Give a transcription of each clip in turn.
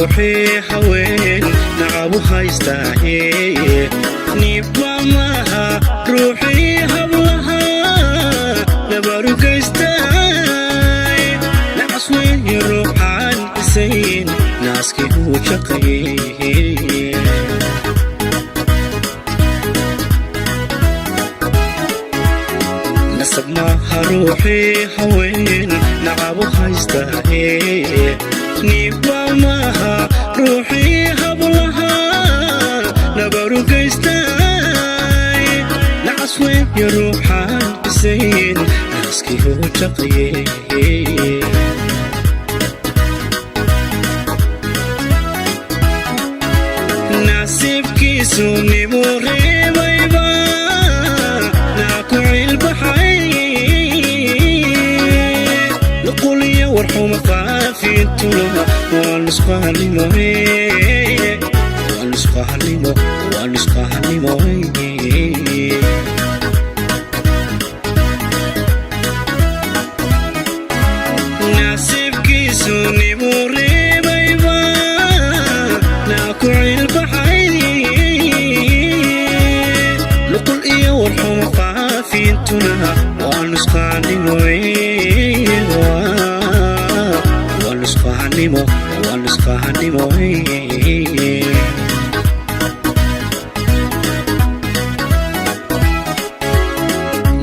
Ruuxii haween nacabu haystaaye, niibba maaha ruuxii hablaha nabarugaystay. Nacas weeye ruuxaan isayn naaskii uu shaqayey. Nasab maaha ruuxii haween nacabu haystaaye, niibba maaha ruuxii hablaha nabarugaystay. Nacas weeye ruuxaan isayn naaskii uu shaqayey. Nasiibkiisu nimuu reebayba naa ku cilbaxay. Nuquliyo warxuma faafintuna waa nusqahanimo, waa nusqahanimo, waa nusqahanimo. Nasiibkiisu nimuu reebayba naa ku cilbaxay. Nuqul iyo warxuma faafintuna waa nusqahanimo, waa nusqahanimo, waa nusqahanimo.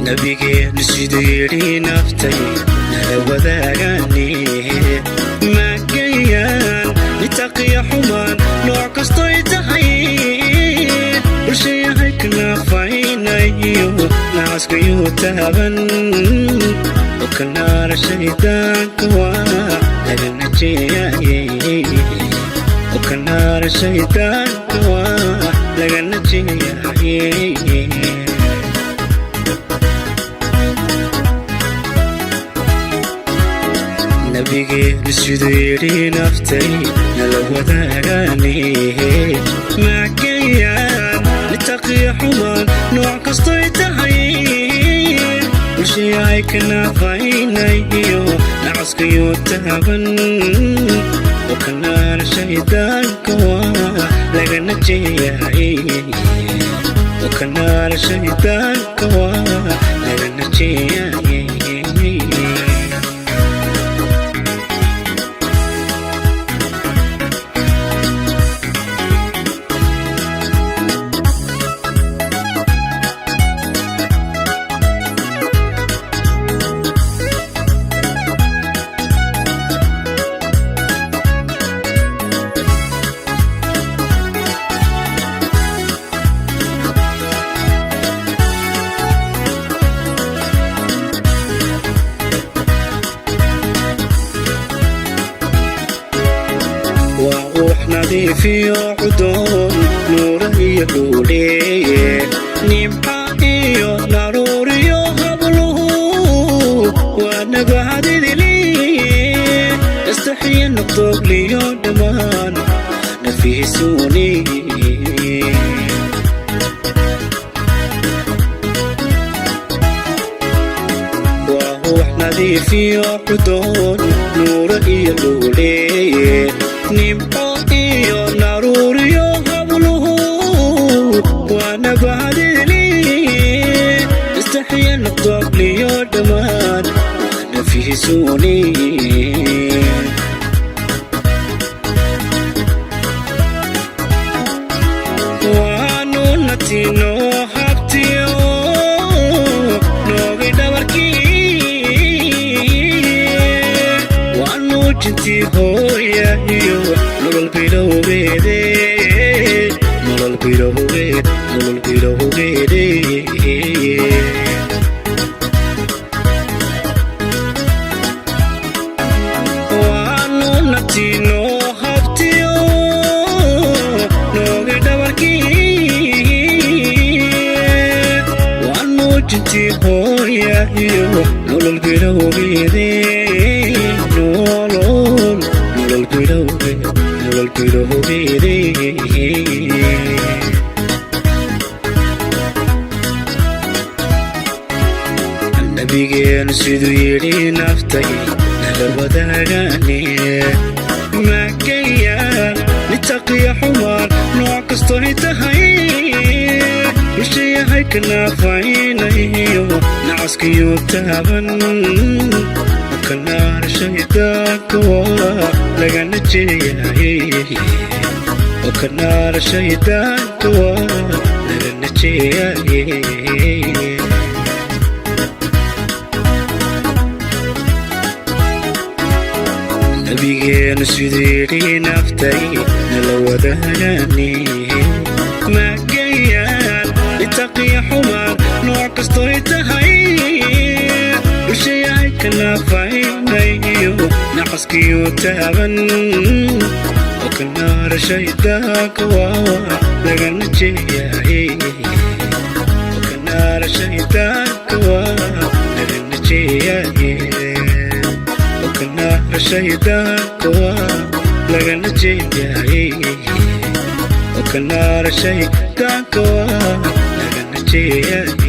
Nabigeenu siduu yidhi naftay nala wadaagani, maagayaan nitaqiya xumaan nooc kastoy tahay. Bulshayahay kanaafaynaiyo nacaskayuu taaban oo kanaara shaydaanka waa laga najeeyaye, oo kanaara shaydaanka waa laga najeeyaye. Nabigeenu siduu yidhi naftay nala wadaagani, maagayaan nitaqiya xumaan nooc kastoy tahay. Bulshayahay kanaafaynaiyo nacaskayuu taaban oo kanaara shaydaanka waa laga najeeyaye, oo kanaara shaydaanka waa laga najeeyaye. Waa wax nadiifiyo cudoon, nuura iyo dhuuleeye, nimca iyo naruuriyo habluhu waa nabahadidili. Istaxiya noqdogliyo dhammaan waa nafiisuuni. Waa wax nadiifiyo cudoon, nuura iyo dhuuleeye, nimco iyo naruuriyo habluhu waa nabahadili. Istaxiya noqdogliyo dhammaan waa nafiisuuni. Waanu natino habtiyo noogi dhabarkii, waanu jintii hooya iyo nolol bilowgeede, nolol bilowgeed, nolol bilowgeede. Waanu natino habtiyo noogi dhabarkii, waanu jintii hooya iyo nolol bilowgeede, nolol, nolol bilowgeed, nolol bilowgeede. Nabigeenu siduu yidhi naftay nala wadaagani, maagayaan Litaqiya xumaan nooc kastoy tahay, bulshayahay kanaafaynayo, nacaskiyo taaban kanaara shaydaanka waa lagana jeeyahay, kanaara shaydaanka waa lagana jeeyaye. Nabigeenu siduu yidhi naftay nala wadaagani, maagayaan litaqiya xumaan nooc kastoy tahay, bulshayahay kanaafaynayo, nacaskiyo taaban oo kanaara shaydaanka waa lagana jeeyaye, oo kanaara shaydaanka waa lagana jeeyaye, okanaara shaydaanka waa lagana jeeyaye, okanaara shaydaanka waa lagana jeeyaye.